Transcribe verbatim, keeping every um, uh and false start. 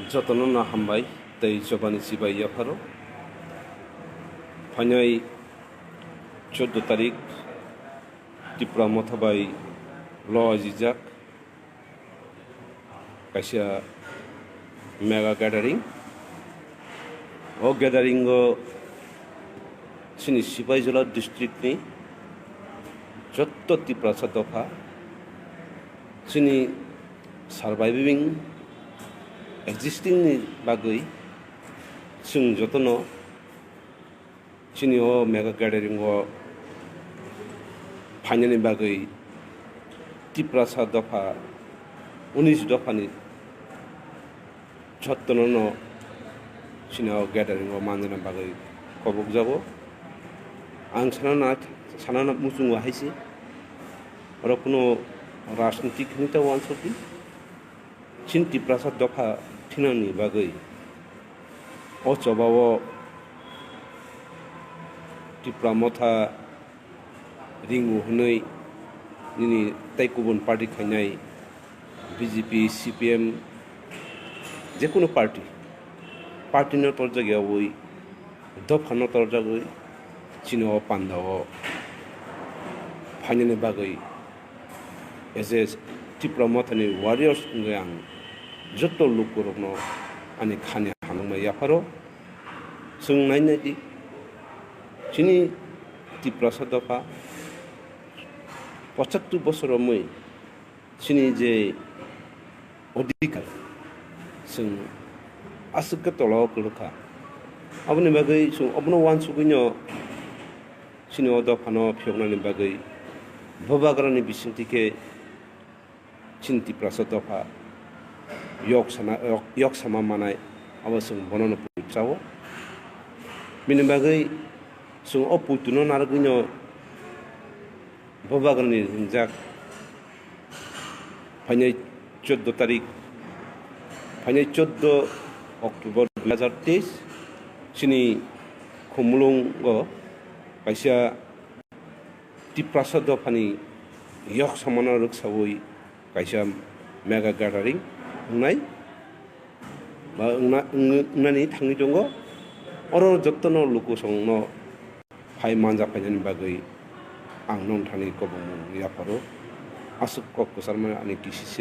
Jotono no hambai tei jobani chibai yapharo. Phainai chuddo tarik Tipra Motha bai lojijak kaisa mega gathering. O gathering o chini Sipaijala district ni jotto Tiprasa dopha chini surviving existing ni bagwi chwng jotono chini o mega gathering o phainani bagwi Tiprasa dopha unis dophani jottono no chini o gathering o manjana bagwi kobokjago. Ang sanana, sanana muchungo hai se, oro kuno rajnitik hinwi ta uansukdi. Chini Tiprasa dopha thinani bagwi o choba o Tipra Motha ringo hwnwi nini tei kubun party khainai B J P, C P M, jekunu party, party no torjak yawi, dopha no torjagwi chini o panda o phainani bagwi as a Tipra Mothani warriors wngwi ang joto lukurokno ani khani hamjakma yapharo. Chwng nainai di, chini Tiprasa dopha pochattu bosor romwi chini je odhikar chwng aswk khe tola o kwrwkha. Aboni bagwi chwng obono uansugwino chini o dophano phiyoknani bagwi bubagrani bisingtwi khe chini Tiprasa dopha yok sana, yok, yok sama manai, abo chwng bonono puitu chao. Bini bagwi chwng o puituno narwgwino bubagrani ringjak phainai chuddo tarik, phainai chuddo October dui hazar teis chini Khumulwngo kaisa Tiprasa dophani yok samano rwksawi kaisa mega gathering wngnai ba wngna-, wng-, wngnani thangwi tongo. Oro jotono lukusongno phai manja phainani bagwi ang nongthani kobongmung yapharo. Aswk kok kwcharma ani T C C